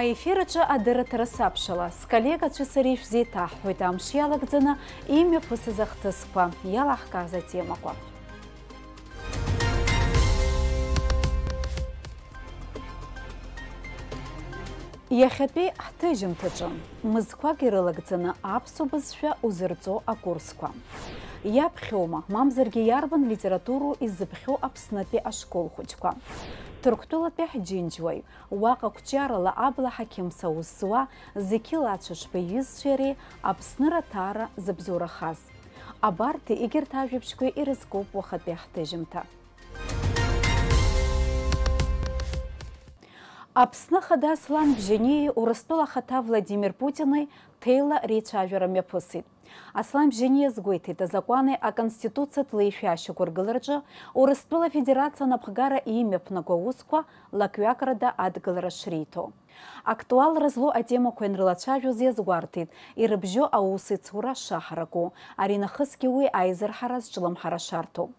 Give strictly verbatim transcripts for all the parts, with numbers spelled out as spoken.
Аефир аҿы адырраҭара саԥшьала, сколлегацәеи сареи шәзеиҭаҳҳәоит амш иалагӡаны имҩаԥысыз ахҭысқәа, иалаҳкааз атемақәа. Иахьатәи ҳҭыжьымҭаҿы, мызқәак ирылагӡаны аԥсуа бызшәа узырҵо акурсқәа. Иаԥхьоума, мамзаргьы иарбан литературу изыԥхьо Аԥснытәи ашкол хәыҷқәа? Ҭырқәтәылатәи ҳџьынџьуаҩ, уаҟа қәҿиарала абла ҳақьымс аус зуа Зеқьыл Ацәышба иҩызцәеи иареи Аԥсны раҭаара зыбзоурахаз. Абарҭи егьырҭ ажәабжьқәеи ирызкуп уахатәи ҳҭыжьымҭа. Аԥсны Ахада Аслан Бжьаниеи Урыстәыла ахаҭа Владимир Путини ҭелла реицәажәара мҩаԥысит. Аслан Бжьаниа азгәеиҭеит, азакәани аконституциатә леишәа ашьақәыргылараҿы Урыстәыла Афедерациа анапхгара имҩаԥнаго аусқәа лакҩакрада адгылара шриҭо. Актуалра злоу атемақәа ианрылацәажәоз иазгәарҭеит, ирыбжьоу аусеицура шаҳараку, ари нахысгьы уи аизырҳара зҿлымҳара шарҭоу.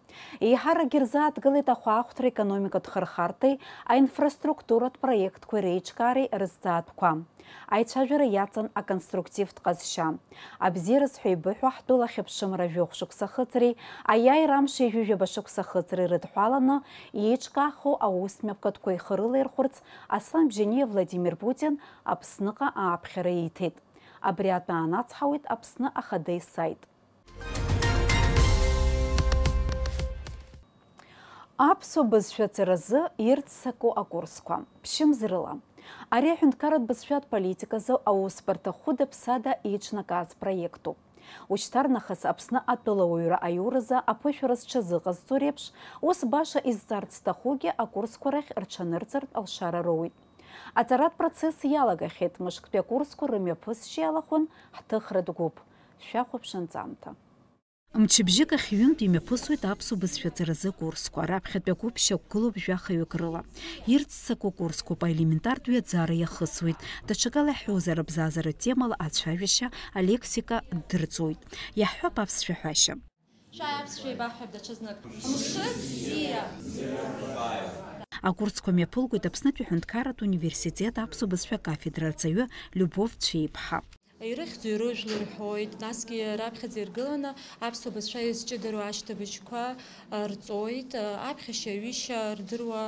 Еиҳаракгьы рзааҭгылеит ахәаахәҭра, економикатә хырхарҭеи аинфраструктуратә проектқәеи реиҿкаареи рызҵаатәқәа. Аицәажәара иаҵан аконструктивтә ҟазшьа. Абзиараз ҳәа еибыҳәо ҳтәыла ахьыԥшымра жәохә шықәса хыҵреи аиааира амши ҩажәи жәаба шықәса хыҵреи рыдҳәаланы еиҿкаахо аус мҩаԥгатәқәа ихы рылаирхәырц Аслан Бжьаниа Владимир Путин Аԥсныҟа ааԥхьара ииҭеит. Абри атәы аанацҳауеит Аԥсны Ахада исайт. Аԥсуа бызшәа аҵаразы ирццакуа акурсқәа, ԥшьымз рыла. Ари аҳәынҭқарратә бызшәатә политиказы аусбарҭа хәыда-ԥсада еиҿнакааз проектуп. Ушьҭарнахыс Аԥсны атәылауаҩра аиуразы аԥышәара зҽазыҟазҵо реиԥш, ус баша изҵарц зҭахугьы акурсқәа рахь рҽанырҵартә алшара роуеит. Аҵаратә процесс иалагахьеит, мышктәи акурсқәа рымҩаԥысшьа иалахәын ҳҭыхратә гәыԥ. Шәахәаԥш анҵамҭа. Мчыбжьык ахь ҩынтә имҩаԥысуеит аԥсуа бызшәа аҵаразы акурсқәа. Раԥхьатәи агәыԥ шьақәгылоуп жәахаҩык рыла. Ирццакуа курсқәоуп, аелементартә ҩаӡара иахысуеит. Даҽакала иаҳҳәозар, абзазара темала ацәажәашьа, алексика дырҵоит. Иаҳҳәап аԥсшәа ҳәашьа. Шәааи аԥсшәа еибаҳҳәап даҽазнык. Мшы бзиа! Акурсқәа мҩаԥылгоит Аԥснытәи аҳәынҭқарратә университет аԥсуа бызшәа акафедра арҵаҩы Любов Цәеиԥҳа. Ирыхьӡу ирыжәлоу рҳәоит, насгьы раԥхьаӡа иргыланы аԥсуа бызшәа иазҷыдароу ашьҭыбжьқәа рҵоит, аԥхьашьа-аҩышьа рдыруа,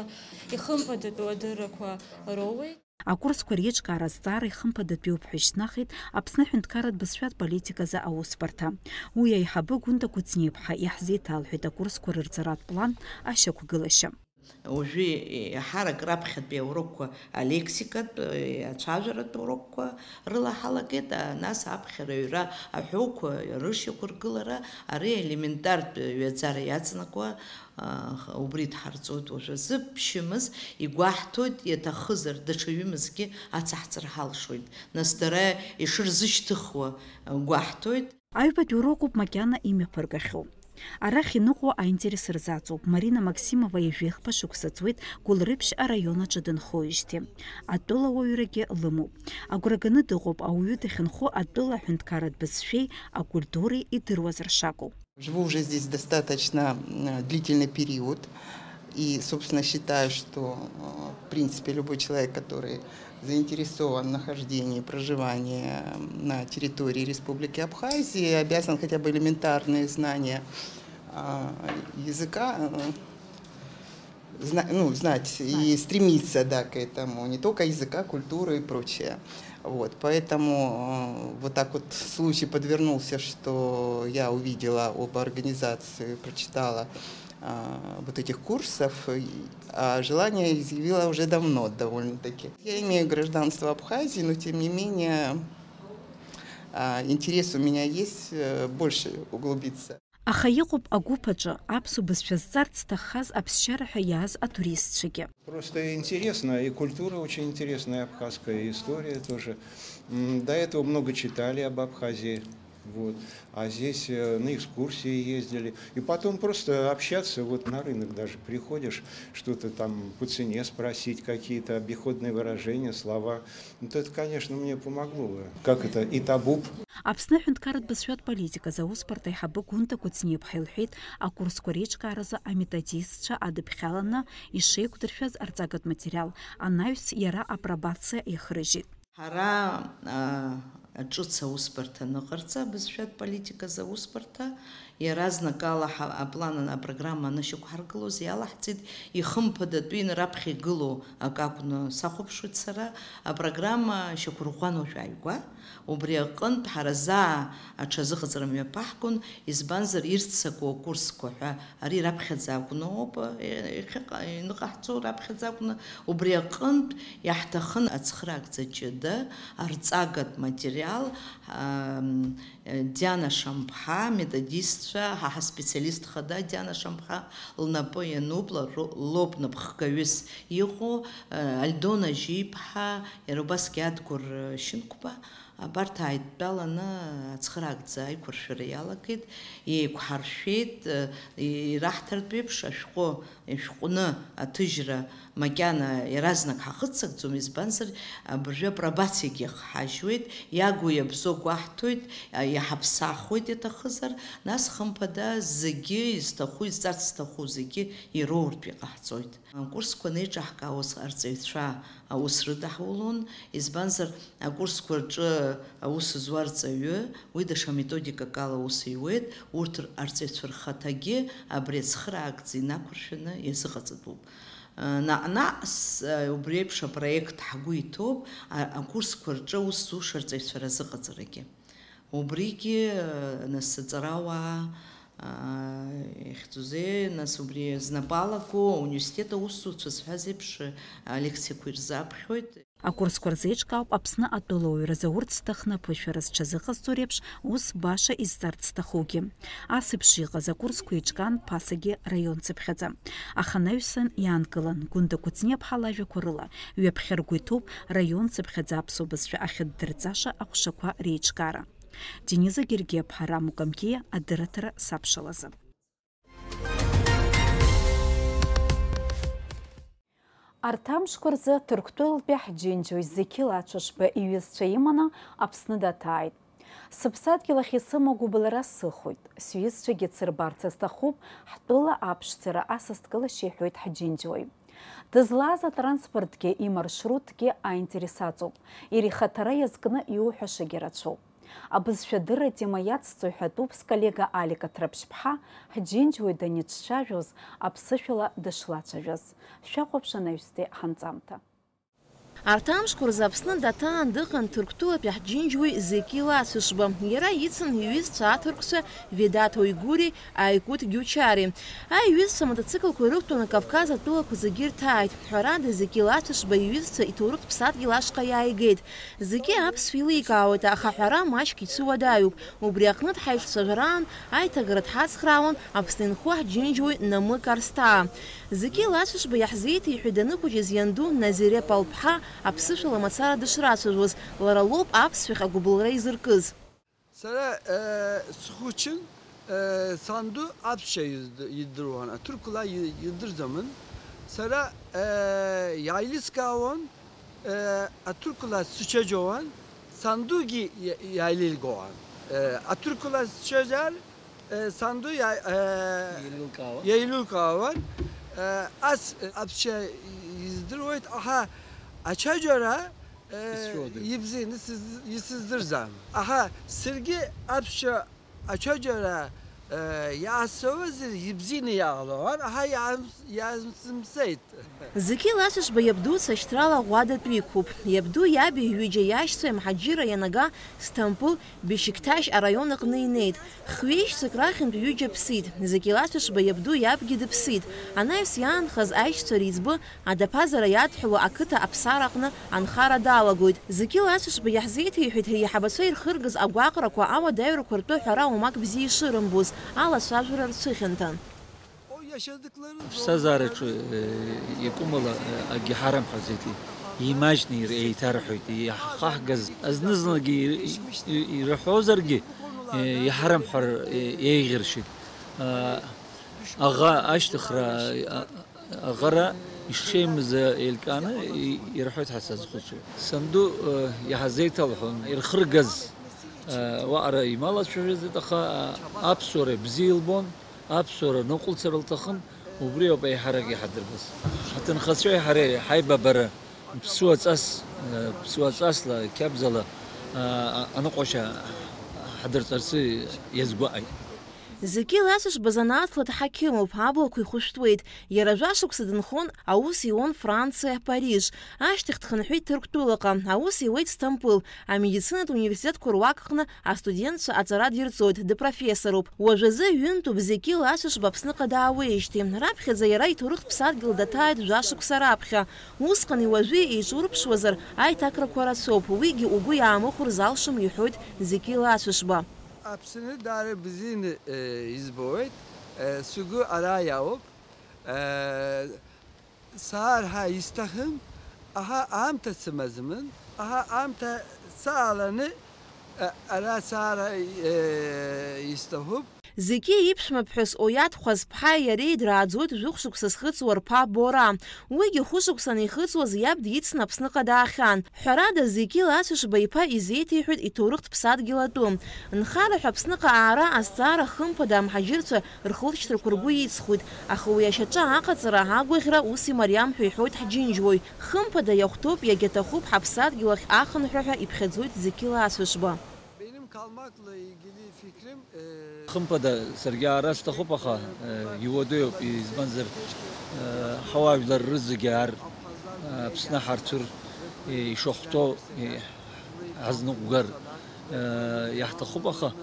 ихымԥадатәу адыррақәа роуеит. Акурсқәа реиҿкаара азҵаара ихымԥадатәиуп ҳәа ишьҭнахит Аԥсны аҳәынҭқарратә бызшәатә политиказы аусбарҭа. Уи аиҳабы Гәында Кәыҵниаԥҳа иаҳзеиҭалҳәеит акурсқәа рырҵаратә план ашьақәгылашьа. Уажәы еиҳарак раԥхьатәи аурокқәа алексикатә, ацәажәаратә урокқәа рыла ҳалагеит, а, нас аԥхьара аҩра аҳәоуқәа рышьақәыргылара, ари елементартә ҩаӡара иаҵанакуа, а, убри дҳарҵоит уажәазы, ԥшьымыз, игәаҳҭоит, иаҭахызар, даҽа ҩымызгьы ацаҳҵар ҳалшоит, нас дара ишырзышьҭыхуа, а, гәаҳҭоит. Аҩбатәи урокуп макьана имҩаԥыргахьоу. Арахь иныҟәо аинтерес рзаҵоуп. Марина Максимова ҩажәихԥа шықәса ҵуеит Гәылрыԥшь араион аҿы дынхоижьҭеи. Атәылауаҩрагьы лымоуп. Агәра ганы дыҟоуп, ауаҩы дахьынхо атәыла аҳәынҭқарратә бызшәеи акультуреи идыруазар шакәу. Живу уже здесь достаточно, м, длительный период. И, собственно, считаю, что, э, в принципе, любой человек, который заинтересован в нахождении, проживании, м, на территории Республики Абхазии, обязан хотя бы элементарные знания, а, языка, э, зна-, ну, знать и стремиться, да, к этому, не только языка, культуры и прочее. Вот, поэтому, э, вот так вот случай подвернулся, что я увидела об организации, прочитала, а, вот этих курсов, и, а желание изъявила уже давно довольно-таки. Я имею гражданство Абхазии, но тем не менее, а, интерес у меня есть, э, больше углубиться. Аха иҟоуп агәыԥ аҿы аԥсуа бызшәа зҵарц зҭаххаз аԥсшьара ҳәа иааз атуристцәагьы. Просто интересно, и культура очень интересная абхазская, и история тоже. М, до этого много читали об Абхазии. Вот. А здесь, э, на экскурсии ездили. И потом просто общаться, вот на рынок даже приходишь, что-то там по цене спросить, какие-то обиходные выражения, слова. Вот это, конечно, мне помогло бы. Как это, итабуп? Аԥсны аҳәынҭқарратә бызшәатә политиказы аусбарҭа аиҳабы Гәында Кәыҵниаԥҳа илҳәеит, акурсқәа реиҿкааразы аметодистцәа адыԥхьаланы ишеиқәдыршәаз арҵагатә материал анаҩс иара апробациа иахырыжьит. Ҳара, а, ҿыц аусбарҭа аныҟарҵа, абызшәатә политиказы аусбарҭа, иаразнакала ҳа-, аплан, апрограмма анышьақәҳаргылоз иалаҳҵеит, ихымԥадатәины раԥхьа игылоу акы акәны сахәаԥшуеит сара, апрограмма шьақәырӷәӷәан уажә ааигәа, убри аҟынтә ҳара заа аҽазыҟаҵара мҩаԥаҳгон, избанзар, ирццакуа акурсқәа ҳәа ари раԥхьаӡа акәны ауп, е-, иахьыҟа-, ианыҟаҳҵо раԥхьаӡа акәны, убри аҟынтә иаҳҭахын ацхыраагӡа ҷыда, арҵагатә материал, ам, Диана Шамԥҳа, методистцәа, ҳа ҳаспециалист хада Диана Шамԥҳа лнапы иануп, лару-, лоуп напхгаҩыс иҟоу, э, Альдона Жьиԥҳа, иара убасгьы Адгәыр, э, Шьынқәба, абарҭ ааидтәаланы ацхыраагӡа аиқәыршәара иалагеит, еиқәҳаршәеит, э, ираҳҭартә еиԥш ашәҟәы ишәҟәны аҭыжьра макьана иаразнак ҳахыццакӡом, избанзар, абыржәы апробациагьы иахҳажьуеит, иагу иабзоу гәаҳҭоит, а, иҳаԥсахуеит иаҭахызар, нас, хымԥада, зегьы изҭаху, изҵарц зҭаху зегьы ироуртә иҟаҳҵоит. Акурсқәа анеиҿаҳкаауаз арҵаҩцәа аус рыдаҳулон, избанзар, акурсқәа рҿы аус зуа арҵаҩы, уи даҽа методикак ала аус иуеит, урҭ р-, арҵаҩцәа рхаҭагьы абри ацхыраагӡа инақәыршәаны иазыҟаҵатәуп. Наҟ-наҟ с-, убри еиԥш апроект ҳгәы иҭоуп, а-, акурсқәа рҿы аус зуша арҵаҩцәа разыҟаҵарагьы. Убригьы, нас, аҵарауаа, а, ихьӡузеи, нас, убри знапы алаку ауниверситет аусзуҩцәа зҳәаз еиԥш, алекциақәа ирзаԥхьоит. Акурсқәа рзеиҿкаауп Аԥсны атәылауаҩразы урҭ зҭахны аԥышәара зҽазыҟазҵо реиԥш, ус баша изҵарц зҭахугьы. Ас еиԥш иҟаз акурсқәа еиҿкаан ԥасагьы раион цыԥхьаӡа. Аха анаҩсан иаанкылан, Гәында Кәыҵниаԥҳа лажәақәа рыла, ҩаԥхьа ргәы иҭоуп раион цыԥхьаӡа аԥсуа бызшәа ахьыддырҵаша аҟәшақәа реиҿкаара. Дениза Гергиаԥҳа, Раму Камкиа, адырраҭара сабшалазы. Арҭ амшқәа рзы Ҭырқәтәылатәи ҳџьынџьуаҩ Зеқьил Ацәышба иҩызцәа иманы Аԥсны даҭааит. Сыԥсадгьыл ахь исымоу гәыбылра сыхоит, сҩызцәагьы дсырбарц сҭахуп, ҳтәыла аԥшӡара асасдкылашьа, иҳәоит ҳџьынџьуаҩ. Дызлааз атранспортгьы имаршрутгьы аинтерес аҵоуп, иара ихаҭара иазкны иуҳәашагьы рацәоуп. Абызшәадырра атема иацҵо ҳәатәуп сколлега Алик Аҭраԥшьԥҳа, ҳџьынџьуаҩ даницәажәоз аԥсышәала дышлацәажәаз. Шәахәаԥш анаҩстәи ҳанҵамҭа. Арҭ амшқәа рзы Аԥсны даҭаан дыҟан Ҭырқәтәылатәи ҳџьынџьуаҩ Зеқьил Ацәышба. Иара ицын иҩызцәа аҭырқәцәа Ведаҭ Оигури Аикут Гиучари. Аиҩызцәа амотоциклқәа ирықәтәаны Кавказ атәылақәа зегьы ирҭааит. Ҳәарада, Зеқьил Ацәышба иҩызцәа иҭоурыхтә ԥсадгьыл ашҟа иааигеит. Зегьы аԥсшәа еиликаауеит, аха аҳәара маҷк ицәыуадаҩуп. Убри аҟнытә ҳаицәажәараан аиҭагара дҳацхраауан Аԥсны инхо ҳџьынџьуаҩ Намык Арсҭаа. Зеқьил Ацәышба иаҳзеиҭеиҳәеит даныхәыҷыз ианду Назире Палԥҳа аԥсышәала мацара дышрацәажәоз, лара лоуп аԥсшәахь агәыбылра изыркыз. Сара, э, схәыҷын, э, санду аԥсшәа изд-, идыруан, аҭырқәла и-, идырӡамын. Сара, э, иааилыскаауан, э, аҭырқәла сычаџьоуан, сандугьы иа-, иааилылгауан. Э, аҭырқәла сычаџьар, э, санду иа-, э, Иеилылкаауан. Иеилылкаауан. Э, ас, э, аԥсшәа издыруеит, аха ачаџьара, э, Исшәода? Ибзианы сыз-, исыздырӡам. Аха саргьы аԥсшәа ачаџьара, э, иаасауазар ибзианы иаалауан, аха иаам-, иаамсымсеит. Зеқьил Ацәышба иабду цәашьҭрала ӷәӷәадатә иқәуп. Иабду иаби ҩыџьа иашьцәеи амҳаџьырра ианага Сҭампыл Бешикташ араион аҟны инеит. Хҩеишьцак рахьынтә ҩыџьа ԥсит. Зеқьил Ацәышба иабду иабгьы дыԥсит. Анаҩс иаанхаз аишьцәа реиҵбы адаԥазара иадҳәалоу ақыҭа аԥсараҟны анхара далагоит. Зеқьил Ацәышба иаҳзеиҭеиҳәеит ҳаиҳабацәа ирхыргаз агәаҟрақәа, ауадаҩрақәа ртәы ҳәара уамак бзиа ишырымбоз, алацәажәара рцәыхьанҭан. Аԥсҭазаараҿы, э, иакәымала, э, акгьы ҳарымҳәаӡеит, имаҷны ир-, еиҭарҳәоит, иаҳхаҳгаз, зны-зынлагьы ир-, и-, и-, ирҳәозаргьы, э, иҳарымҳәар, э, еиӷьыршьеит. А, аӷа ашьҭыхра, а, аӷара ишҽеимыз еилкааны и-, ирҳәоит ҳәа сазхәыцуеит. Санду, э, иаҳзеиҭалҳәон ирхыргаз Уаҟара ималацәажәаӡеит, аха аԥсуара бзиа илбон, аԥсуара ныҟәылцар лҭахын, убри ауп еиҳарак иҳадырбаз. Ҳаҭынхацәеи ҳареи ҳаибабара ԥсуаҵас, ԥсуаҵасла, қьабзала аныҟәашьа ҳадырҵарцы иазгәаҟит. Зеки Лашышба занааҭла дҳақьымуп, аблақәа ихәышәтәуеит. Иара жәашықәса дынхон, аус иуан Франциа, Париж. Ашьҭахь дхынҳәит Ҭырқәтәылаҟа, аус иуеит Сҭампыл, амедицинатә университетқәа руак аҟны астудентцәа аҵара дирҵоит, дыпрофессоруп. Уажәазы ҩынтәуп Зеки Лашышба Аԥсныҟа даауеижьҭеи. Раԥхьаӡа иара иҭоурыхтә ԥсадгьыл даҭааит жәашықәса раԥхьа. Усҟани уажәи еиҿурԥшуазар, аиҭакрақәа рацәоуп, уигьы угәы иаамыхәар залшом, иҳәоит Зеки Лашышба. Аԥсны даара бзианы, э, избоит, э, сгәы ара иаауп, э, саар ҳәа исҭахын, аха аамҭа сымаӡамын, аха аамҭа сааланы, э, ара саара, э, исҭахуп. Зеки иԥшәмаԥҳәыс Оиаҭ Хәазԥҳаи иареи драаӡоит жәохә шықәса зхыҵуа рԥа Бора. Уигьы хәышықәса анихыҵуаз иаб дицны Аԥсныҟа даахьан. Ҳәарада, Зеки Лашышба иԥа изеиҭеиҳәеит иҭоурыхтә ԥсадгьыл атәы. Нхара ҳәа Аԥсныҟа аара азҵаара хымԥада амҳаџьырцәа рхылҵшьҭрақәа ргәы иҵхоит, аха уи ашьаҿа аҟаҵара агәаӷьра ус имариам ҳәа иҳәоит ҳџьынџьуаҩ. Хымԥада иахәҭоуп, иагьаҭахуп ҳаԥсадгьыл ахь ахынҳәа ҳәа иԥхьаӡоит Зеки Лашышба. Benim kalmakla ilgili fikrim, e, Хымԥада, саргьы аара сҭахуп, аха, э, иуадаҩуп, избанзар, э, ҳауаажәлар рызегьы ар, э, Аԥсны ҳарҭәыр, э, ишахәҭоу, э, ҳазныҟәгар, э, иаҳҭахуп, аха,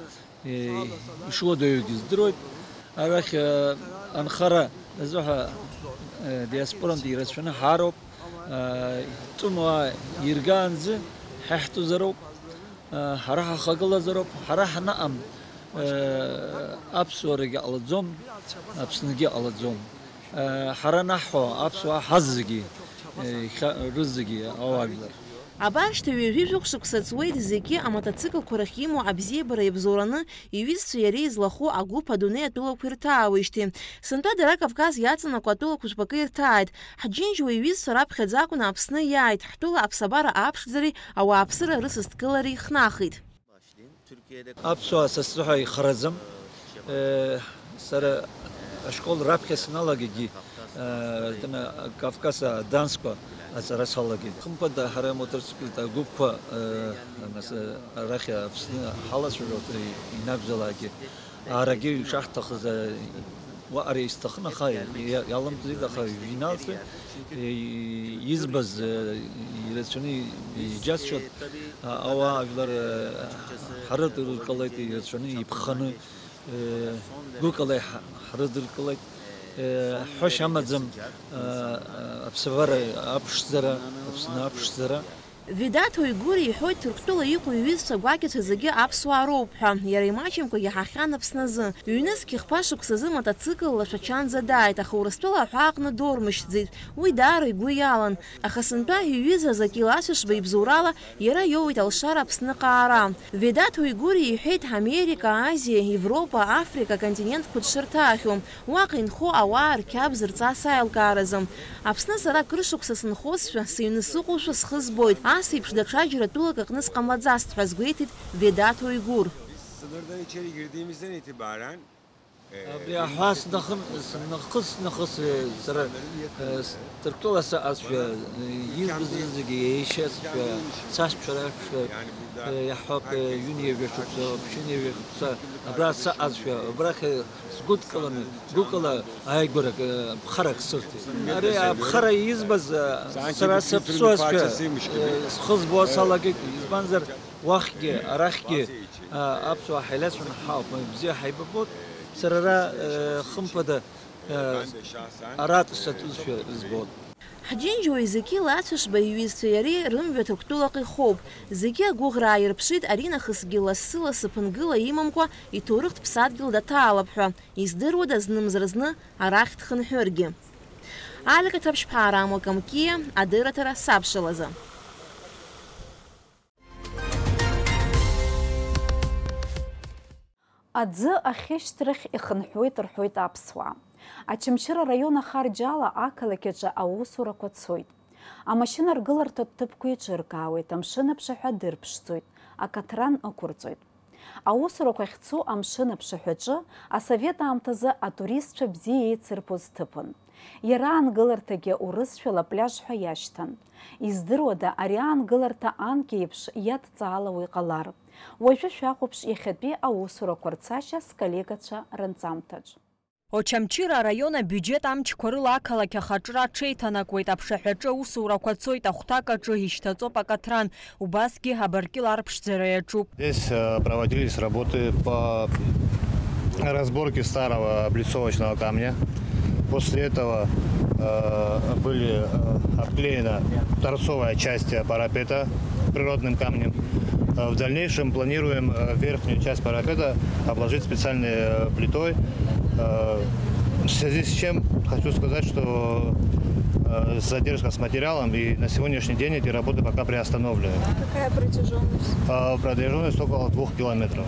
э, ишуадаҩугьы здыруеит. Арахь, э, анхара азыҳәа, э, диаспорантә ирацәаны ҳаароуп, э, тәымуаа иргаанӡа ҳаиҳәҭозароуп. Ҳара ҳахагылазароуп, ҳара ҳанаҟам, аԥсуарагьы ҟалаӡом, Аԥсныгьы ҟалаӡом. Ҳара наҳҳәо аԥсуаа ҳазегьы, рызегьы ауаажәлар. Абар шьҭа ҩажәи жәохә шықәса ҵуеит Зеки амотоциклқәа рахь имоу абзиабара иабзоураны иҩызцәеи иареи злахәу агәыԥ адунеи атәылақәа ирҭаауеижьҭеи. Сынтәа дара Кавказ иаҵанакуа атәылақәа жәпакы ирҭааит. Ҳџьынџьуа иҩызцәа раԥхьаӡа акәны Аԥсны иааит, ҳтәыла аԥсабара аԥшӡареи ауааԥсыра рысасдкылареи ихнахит. Аԥсуаа са сзыҳәа ихараӡам. Сара ашкол раԥхьа саналагагьы, Кавказ аданскәа аҵара салагеит. Хымԥада, ҳара амотоциклетә агәыԥқәа, нас, арахь Аԥсны ҳалацәажәоит, инакәзаалакгьы. Аарагьы ишаҳҭахыз, уаҟа ари исҭахын, аха иа-, иалымҵит, аха финалс, избаз, ирацәаны иџьасшьоит, ауаажәлар, ҳрыдыркылеит, ирацәаны иԥханы, гәыкала иҳ-, ҳрыдыркылеит, ҳәашьа амаӡам, аԥсабара аԥшӡара, Аԥсны аԥшӡара. Ведаҭ Уигур иҳәоит, Ҭырқәтәыла иҟоу иҩызцәа гәакьацәа зегьы аԥсуаа роуп ҳәа. Иара имаҷымкәагьы ҳахьан Аԥсны азы. Ҩнызқь хԥа шықәсазы мотоциклла Шәачанӡа дааит, аха Урыстәыла аҳәаа аҟны дормышьҭӡеит. Уи даара игәы иалан. Аха сынтәа иҩыза Зеки Лашышба ибзоурала иара иоуеит алшара Аԥсныҟа аара. Ведаҭ Уигур иҳәеит, Америка, Азиа, Европа, Африка аконтинентқәа дшырҭаахьоу. Уаҟа инхо ауаа рқьабз рҵас аилкааразы. Аԥсны сара акыр шықәса сынхозшәа, сыҩны сыҟоушәа схы збоит, ас еиԥш даҽа џьара тәылак аҟны сҟамлаӡацт ҳәа азгәеиҭеит Ведаҭ Уигур. Sınırdan içeri girdiğimizden itibaren, e, Абри аҳәаа сҭахын, сынахыс, нахыс, э, сара, э, с-, Ҭырқәтәыла сыҟазшәа, э, избаз зегьы еишьазшәа, сашьцәа рашәа, э, иаҳҳәап, э, ҩынҩажәа шықәса, ԥшьынҩажәа шықәса абра сыҟазшәа, абрахь, э, Сгәыдкыланы, гәыкала ааигәарак, э, ԥхарак сырҭеит. Ари аԥхара избаз, э, сара сыԥсуазшәа, э, схы збо салагеит, избанзар, уахьгьы, арахьгьы, э, аԥсуаа ҳаилацәаны ҳауп, бзиа ҳаибабоит. Сара ара, э, хымԥада, э, аратә сатәызшәа збоит. Ҳџьынџьуаҩ Зеки Лашышба иҩызцәеи иареи рымҩа Ҭырқәтәылаҟа ихоуп. Зегьы агәыӷра ааирԥшит, аринахысгьы лассы-лассы ԥынгыла имамкәа иҭоурыхтә ԥсадгьыл даҭаалап ҳәа. Издыруада, знымзар-зны арахь дхынҳәыргьы? Алика Ҭаԥшьԥаа, Рамо Камкиа, адырраҭара сабшалазы. Аӡы ахьышьҭрахь ихынҳәуеит рҳәоит аԥсуаа. Очамчыра араион ахарџьала ақалақь аҿы аусурақәа цоит. Амашьына ргыларҭатә ҭыԥқәа еиҿыркаауеит, амшын аԥшаҳәа дырԥшӡоит, акаҭран ықәырҵоит. Аусурақәа ахьцо амшын аԥшаҳәаҿы асовет аамҭазы атуристцәа бзиа еицырбоз ҭыԥын. Иара аангыларҭагьы урысшәала пляж ҳәа иашьҭан. Издыруада, ари аангыларҭа анкьа еиԥш иадҵаалауа иҟалар? Уажәы шәахәаԥш иахьатәи аусурақәа рцашьа сколлегацәа ранҵамҭаҿ. Очамчыра араион абиуџьет амчқәа рыла ақалақь ахаҿра аҽеиҭанакуеит, аԥшаҳәаҿы аусурақәа цоит, ахәҭак аҿы ишьҭаҵоуп акаҭран, убасгьы абаркьыл арԥшӡара иаҿуп. Здесь э, проводились работы по разборке старого облицовочного камня. После этого э, были э, обклеена торцовая часть э, парапета природным камнем. Э, В дальнейшем планируем э, верхнюю часть парапета обложить специальной э, плитой. Э, В связи с чем хочу сказать, что э, задержка с материалом, и на сегодняшний день эти работы пока приостановлены. Какая протяженность? Э, Протяженность около двух километров.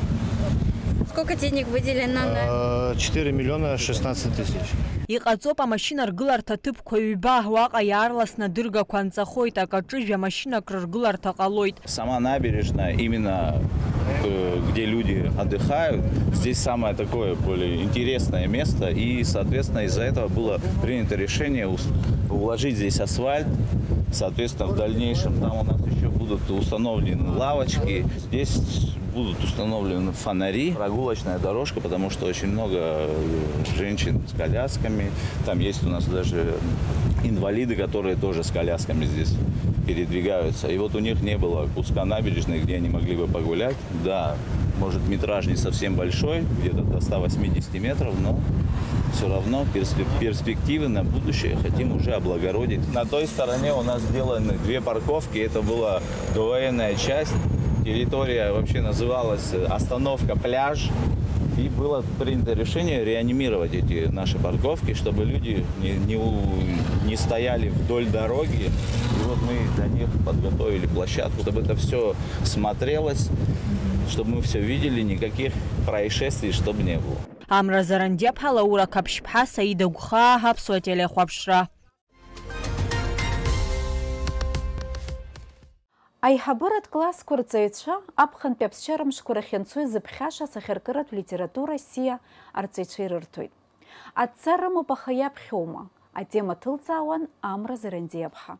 Сколько денег выделено на Э, Четыре миллиона шестнадцать тысяч. Иҟаҵоуп амашьына ргыларҭа ҭыԥқәа ҩба, уаҟа иаарласны адыргақәа анҵахоит, акаҿыжә амашьынак рыргыларҭа ҟалоит. Сама набережная, именно э, где люди отдыхают, здесь самое такое более интересное место, и, соответственно, из-за этого было принято решение ус- уложить здесь асфальт. Соответственно, в дальнейшем там у нас еще будут установлены лавочки, здесь будут установлены фонари, прогулочная дорожка, потому что очень много э, женщин с колясками, там есть у нас даже инвалиды, которые тоже с колясками здесь передвигаются. И вот у них не было куска набережной, где они могли бы погулять. Да, может, метраж не совсем большой, где-то до ста восьмидесяти метров, но все равно перспе- перспективы на будущее хотим уже облагородить. На той стороне у нас сделаны две парковки, это была довоенная часть. Территория вообще называлась остановка пляж. И было принято решение реанимировать эти наши парковки, чтобы люди не, не, у- не стояли вдоль дороги. И вот мы для них подготовили площадку, чтобы это все смотрелось, чтобы мы все видели, никаких происшествий, чтобы не было. Амра Зарандиаԥҳа, Лаура Қаԥшьԥҳа, Саида Гәхаа, Аԥсуа телехәаԥшра. Аиҳабыратә классқәа рҵаҩцәа аԥхынтәи аԥсшьарамшқәа рахь ианцо изыԥхьаша асахьаркыратә литература сиа арҵаҩцәа ирырҭоит. Адҵа рымоуп, аха иаԥхьоума? Атема ҭылҵаауан Амра Зарандиаԥҳа.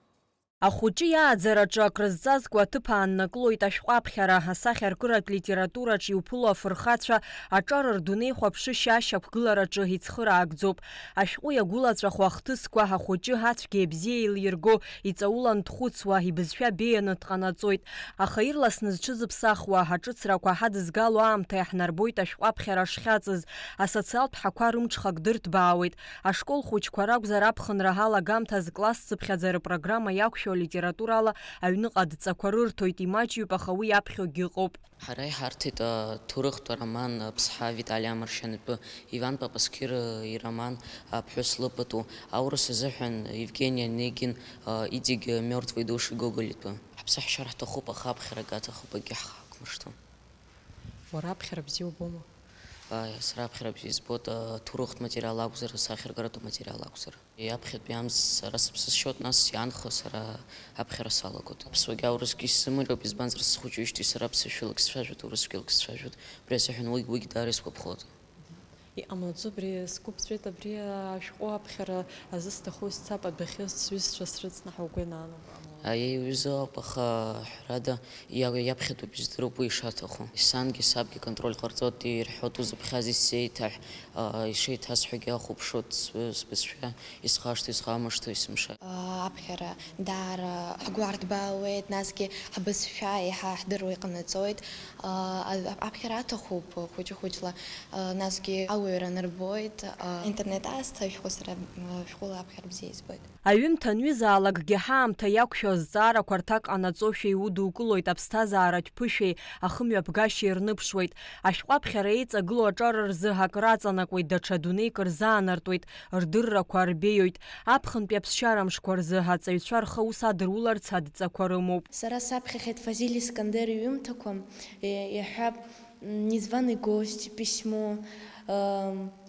Ахәыҷы иааӡараҿы акрызҵазкуа аҭыԥ ааннаклоит ашәҟәы аԥхьара, асахьаркыратә литератураҿ иуԥыло афырхацәа аҿар рдунеихәаԥшышьа ашьақәгылараҿы ицхыраагӡоуп. Ашәҟәы иагәылаҵәаху ахҭысқәа ахәыҷы ацәгьеи абзиеи еилирго, иҵаулан дхәыцуа, ибызшәа беианы дҟанаҵоит. Аха ирласны зҽызыԥсахуа, аҿыцрақәа ҳадызгало аамҭа иаҳнарбоит ашәҟәы аԥхьара шхьаҵыз, асоциалтә ҳақәа рымҽхак дырҭбаауеит. Ашкол хәыҷқәа ракәзар, аԥхынра алагамҭаз классцыԥхьаӡа рпрограмма иақәшәо алитературала аҩныҟа адҵақәа рырҭоит, имаҷҩуп, аха уи иаԥхьогьы ыҟоуп. Ҳара иҳарҭеит аҭоурыхтә ароман Аԥсҳа Витали Амаршьан итәы, Иван Папасқьыр ироман Аԥҳәыс лыпату, аурыс азыҳәан Евгений Онегин идик Мёртвые души Гоголь итәы. Ҳаԥсыҳәшьар ҳҭахуп, аха аԥхьарак аҭахуп, акгьы ҳхақәмыршҭуам. Уара аԥхьара бзиа убома? Ааи, сара аԥхьара бзиа избоит, аҭоурыхтә материал акәзар, асахьаркыратә материал акәзар. Иаԥхьатәи амш сара сыԥсы сшьоит, нас иаанхо сара аԥхьара салагоит. Аԥсуагьы аурысгьы исзымариоуп, избанзар, схәыҷижьҭеи сара ԥсышәалак сцәажәоит, урысшәалак сцәажәоит. Убри азыҳәан уигь, уигь даара исгәаԥхоит. Иҟамлаӡо, абри сгәы ԥҵәеит, абри ашәҟәы аԥхьара азы сҭаху сцап, адәахьы сҩызцәа срыцнаҳа угәы иаанагома? Аиеи, уҩыза ауп, аха ҳәарада, иа-, иаԥхьатәуп, издыруп уи ишаҭаху. Сангьы сабгьы контроль ҟарҵоит, ирҳәоит узыԥхьаз исзеиҭаҳә, аа, ишеиҭасҳәогьы ахәаԥшуеит, сбызшәа исхашҭуа, исхамышҭуа, есымша. Аԥхьара даара ҳгәы ардбаауеит, насгьы ҳбызшәа еиҳа ҳдыруа иҟанаҵоит. Аԥхьара аҭахуп хәыҷы-хәыҷла, насгьы ауаҩра нырбоит. Интернет аасҭа ашәҟәы сара шәҟәыла аԥхьара бзиа избоит. Аҩымҭа анҩызаалакгьы ҳаамҭа иақәшәо азҵаарақәа рҭак ҟанаҵошәа иудукылоит, аԥсҭазааратә ԥышәеи ахымҩаԥгашьеи рныԥшуеит. Ашәҟәы аԥхьара еиҵагылоу аҿар рзы акы раҵанакуеит, даҽа дунеик рзаанартуеит, рдыррақәа арбеиоит. Аԥхынтәи аԥсшьара мшқәа рзы аҵаҩцәа рхы аус адыруларц адҵақәа рымоуп. Сара саԥхьахьеит Фазиль Искандер иҩымҭақәа, иаҳҳәап, Незваный гость, письмо,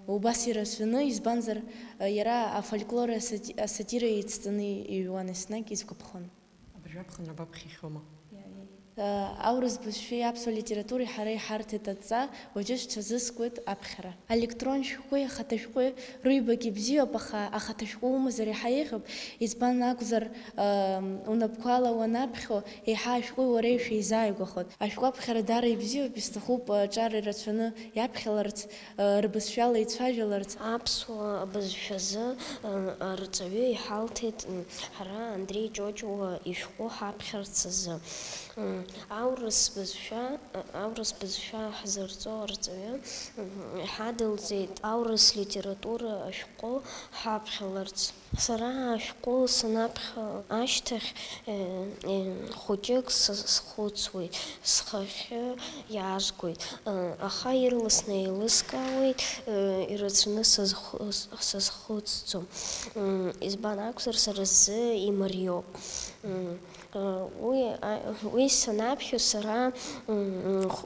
убас ирацәаны, избанзар, иара афольклори асати-, асатиреи еицҵаны иҩуан, еснагь исгәаԥхон. Абыржәы аԥхынра баԥхьахьоума? Иа, иа, иа. Аурыс бызшәеи аԥсуа литературеи ҳара иҳарҭеит адҵа, уажәы сҽазыскуеит аԥхьара. Алектрон шәҟәқәеи ахаҭа шәҟәи рыҩбагьы бзиоуп, аха ахаҭа шәҟәы умазар иаҳа еиӷьуп, избан акәзар, унапқәала уанаԥхьо, еиҳа ашәҟәи уареи шәеизааигәахоит. Ашәҟәы аԥхьара даара ибзиоуп, исҭахуп аҿар ирацәаны иаԥхьаларц, рбызшәала ицәажәаларц. Аԥсуа бызшәазы арҵаҩы иҳалҭеит ҳара Андреи Ҷоҷуа ишәҟәы ҳаԥхьарц азы. Аурыс бызшәа, аурыс бызшәа ҳзырҵо арҵаҩы ҳадылҵеит аурыс литература ашәҟәы ҳаԥхьаларц. Сара ашәҟәы санаԥхьа ашьҭахь, хәыҷык схәыцуеит, схахьы иаазгоит, аха ирласны еилыскаауеит, ирацәаны сазхәыцӡом. Избан акәзар, сара сзы имариоуп. Уи, уи санаԥхьо сара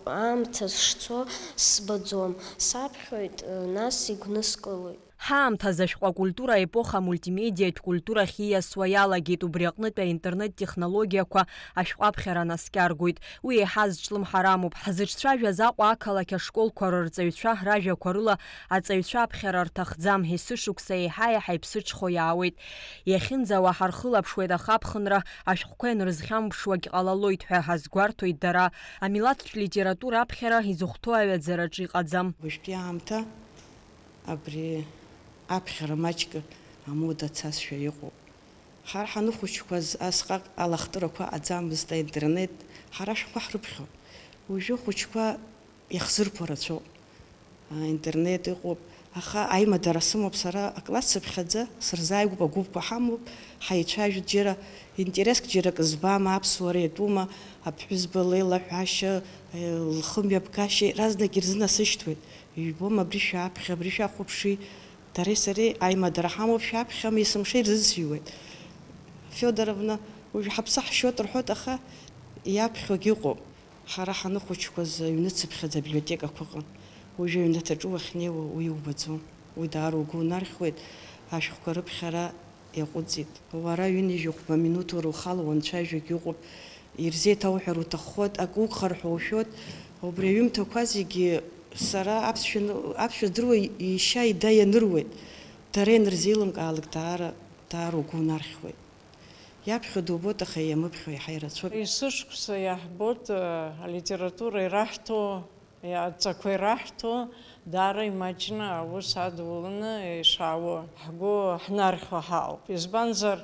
аамҭа шцо сбаӡом, саԥхьоит, нас игәныскылоит. Ҳаамҭазы ашәҟәы акультура аепоха амультимедиатә культурахь ииасуа иалагеит, убри аҟнытә аинтернет технологиақәа ашәҟәы аԥхьара наскьаргоит. Уи еиҳа зҿлымҳара амоуп. Ҳзыҿцәажәаз Аҟәа ақалақь ашколқәа рырҵаҩцәа ражәақәа рыла аҵаҩцәа аԥхьара рҭахӡам, есышықәса еиҳа-еиҳа иԥсыҽхо иаауеит. Иахьынӡауа ҳархылаԥшуеит, аха аԥхынра ашәҟәқәа ианрызхьамԥшуагь ҟалалоит ҳәа азгәарҭоит дара. Амилаҭтә литература аԥхьара изыхәҭоу аҩаӡараҿ иҟаӡам. Уажәтәи аамҭа абри аԥхьара маҷк амода цазшәа иҟоуп. Ҳара ҳаныхәыҷқәаз асҟак алахтырақәа аӡамызт, аинтернет, ҳара ашәҟәқәа ҳрыԥхьон. Уажәы ахәыҷқәа иахзырԥо рацәоуп. Аинтернет ыҟоуп, аха аимадара сымоуп сара, акласс цыԥхьаӡа сырзааигәоуп, агәыԥқәа ҳамоуп, ҳаицәажәоит, џьара интереск џьара акы збама, аԥсуара иатәума, аԥҳәызба леилаҳәашьа, лхымҩаԥгашьа, иаразнак ирзынасышьҭуеит. Ижәбом, абри шәаԥхьа, абри шәахәаԥши. Дареи сареи аимадара ҳамоуп, шәаԥхьама есымша ирзысҩуеит. Федоровна, уажә ҳаԥсы ҳшьоит рҳәоит, аха иаԥхьогь ыҟоуп. Ҳара ҳаныхәыҷқәаз аҩныцыԥхьаӡа абиблиотекақәа ыҟан. Уажәы аҩнаҭаҿы уахьнеиуа уи убаӡом. Уи даара угәы унархьуеит, ашәҟәқәа рыԥхьара иаҟәыҵит. Уара ҩынҩажәи хәба минуҭ уара ухала уанцәажәогь ыҟоуп, ирзеиҭауҳәар уҭаххоит, акы угхар ҳәа ушәоит. Убри аҩымҭақәа зегьы сара аԥсшәа ны-, аԥсшәа здыруа ишьа ида ианыруеит. Дара ианырзеилымкаалак даара, даара угәы унархьуеит. Иаԥхьо дубоит, аха иамыԥхьо иаҳа ирацәоуп. Есышықәса иаҳбоит, э, алитература ираҳҭо, адҵақәа ираҳҭо, даара имаҷны аус адуланы ишаауа, ҳгәы ҳнархьуа ҳауп. Избанзар,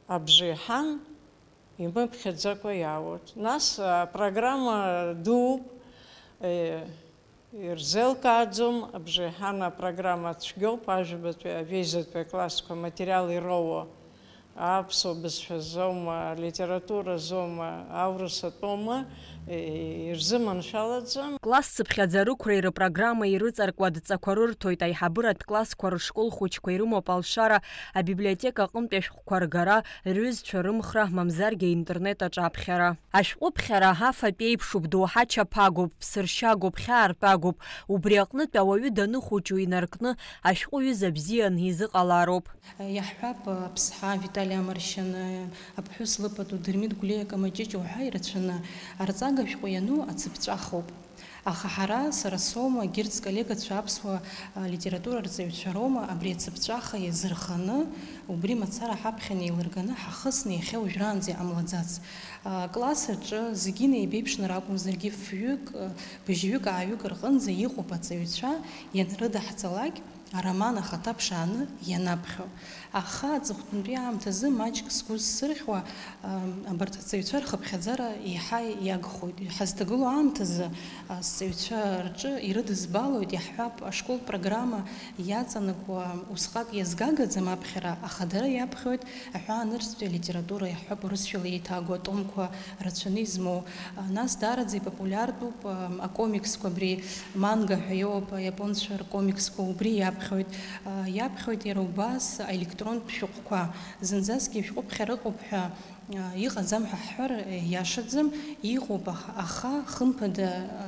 абжеиҳан имыԥхьаӡакәа иаауеит. Нас апрограмма дууп, э, ирзеилкааӡом, абжеиҳан апрограмма цәгьоуп, ажәабатәи, авизатәи аклассқәа аматериал ироуа аԥсуа бызшәазоума, алитературазоума, аурыс атәоума, э, ирзыманшәалаӡам. Класс цыԥхьаӡа рықәреи рыпрограммеи ирыҵаркуа адҵақәа рырҭоит, аиҳабыратә классқәа рышкол хәыҷқәа ирымоуп алшара, абиблиотека аҟынтәи ашәҟәқәа ргара, рҩызцәа рымхра, мамзаргьы аинтернет аҿаԥхьара. Ашәҟәыԥхьара афатә еиԥшуп, доуҳа чаԥагоуп, ԥсыршьагоуп, хьаартәагоуп. Убри аҟнытә ауаҩы даныхәыҷу инаркны, ашәҟәы ҩыза бзианы изыҟалароуп. Иаҳҳәап, аԥсҳа Витали Амаршьаны, аԥҳәыс лыпату Дырмит Гәлиа Камаҷыҷ уҳәа ирацәаны, арҵага шәҟәы иану ацыԥҵәахоуп. Аха ҳара, сара соума, егьырҭ сколлегацәа аԥсуа, а, литература рҵаҩцәа роума абри ацыԥҵәаха иазырханы, убри мацара ҳаԥхьан еилырганы ҳахысны иахьа уажәраанӡа иҟамлаӡац. А, класс аҿы зегьы неибеиԥшны ракәымзаргьы, фҩык, а, быжьҩык, ааҩык рҟынӡа иҟоуп аҵаҩцәа, ианрыдаҳҵалак, ароман ахаҭа ԥшааны ианаԥхьо. Аха аҵыхәтәантәи аамҭазы маҷк сгәы зсырхьуа, ам, абарҭ аҵаҩцәа рхыԥхьаӡара еиҳа иагхоит. Ҳазҭагылоу аамҭазы, а, сҵаҩцәа рҿы ирыдызбалоит, иаҳҳәап, ашкол программа иаҵанакуа усҟак иазгагаӡам аԥхьара, аха дара иаԥхьоит аҳәаанырцәтәи алитература, иаҳҳәап, урысшәала еиҭаагоу атомқәа рацәаны измоу. А, нас даараӡа ипопулиартәуп, а, акомиксқәа, абри манга ҳәа иоуп, аиапонцәа ркомиксқәа, убри иаԥхьоит. А, иаԥхьоит иара убас аелектронтә шәҟәқәа. Зынӡаск ишәҟәыԥхьара ыҟоуп ҳәа, а, иҟаӡам ҳәа ҳҳәар, а, иашаӡам, иҟоуп, аха, аха, хымԥада, а,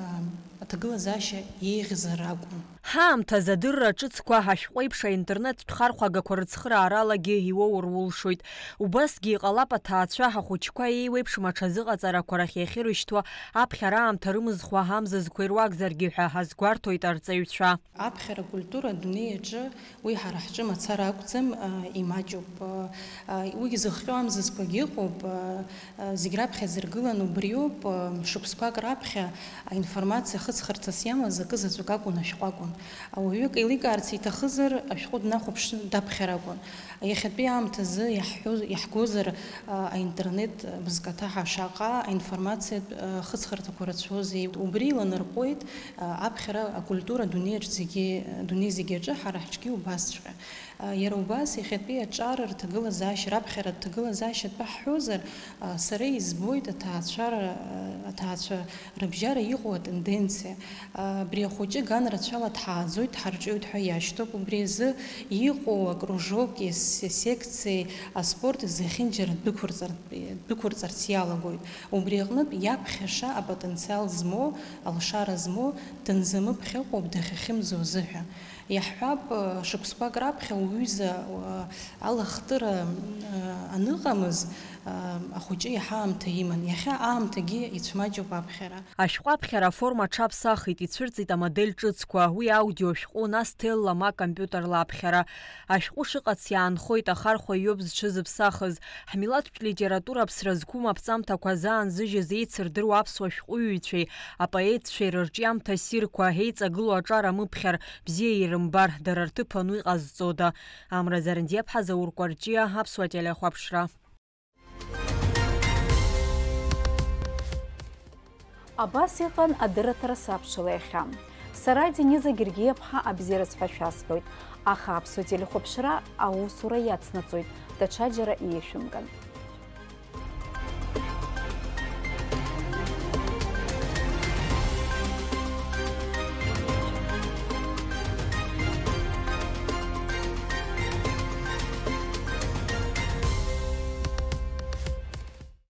аҭагылазаашьа еиӷьзар акәын. Ҳаамҭазы адырра ҿыцқәа ҳашәҟәеиԥш аинтернеттә хархәагақәа рыцхырааралагьы иуоур улшоит. Убасгьы иҟалап аҭаацәа ҳахәыҷқәа еиуеиԥшым аҽазыҟаҵарақәа рахь иахьырышьҭуа аԥхьара аамҭа рымызхуа ҳамзызқәа ируакзаргьы ҳәа ҳазгәарҭоит арҵаҩцәа. Аԥхьара акультура адунеи аҿы уи ҳара ҳҿы мацара акәӡам, а, имаҷуп. А, а, уигьы зыхҟьо амзызқәагьы ыҟоуп, а, а, зегь раԥхьа зыргылан убриоуп, а, шықәсқәак раԥхьа аинформациа хыҵхырҭас иамаз акы заҵәык акәын, ашәҟәы акәын. Ауаҩы акы еиликаарц иҭахызар, ашәҟәы днахәаԥшны даԥхьар акәын. Иахьатәи аамҭазы иаҳҳәо-, иаҳгозар, а, аинтернет бызкаҭаҳа шаҟа аинформациатә, а, хыҵхырҭақәа рацәоузеи, убри иланарҟәуеит, а, аԥхьара акультура адунеиаҿ зегьы, адунеи зегьы аҿы ҳара ҳҿгьы убасҵәҟьа. А, иара убас иахьатәи аҿар рҭагылазаашьа, раԥхьара аҭагылазаашьа атәы ҳҳәозар, а, сара избоит аҭаацәара, а, аҭаацәа рыбжьара иҟоу атенденциа. А, абри ахәыҷы ган рацәала дҳааӡоит, дҳарҿиоит ҳәа иашьҭоуп. Убри азы иҟоу акружоки, ас-, асекциеи аспорти зехьынџьара дәықәырҵар-, дәықәырҵарц иалагоит. Убри аҟнытә иаԥхьаша апотенциал змоу, алшара змоу, дынзамыԥхьакәоуп дахьахьымӡо азыҳәа. Иаҳҳәап, шықәсқәак раԥхьа уҩыза, уа, алахтыра, а, аныҟамыз, а, ахәыҷы иаҳа аамҭа иман. Иахьа аамҭагьы ицәмаҷуп аԥхьара. Ашәҟәы аԥхьара аформа аҽаԥсахит, ицәырҵит амодель ҿыцқәа, уи аудиошәҟәы, нас ҭелла ма компиутерла аԥхьара. Ашәҟәы шыҟац иаанхоит, ахархәа иоуп зҽызыԥсахыз. Ҳмилаҭтә литература аԥсра зқәым аԥҵамҭақәа заанзыжьыз еицырдыруа аԥсуа шәҟәыҩҩцәеи апоетцәеи рырҿиамҭа ссирқәа еиҵагылоу аҿар амыԥхьар бзиа ирымбар, дара рҭыԥ ану иҟазҵода? Амра Зарандиаԥҳа, Заур Кәарҷиа, Аԥсуа телехәаԥшра. Абас иҟан адырраҭара сабшала иахьа. Сара Дениза Гергиаԥҳа абзиара сҳәашәа сҳәоит, аха Аԥсуа телехәаԥшра аусура иацнаҵоит, даҽаџьара иеишәымган.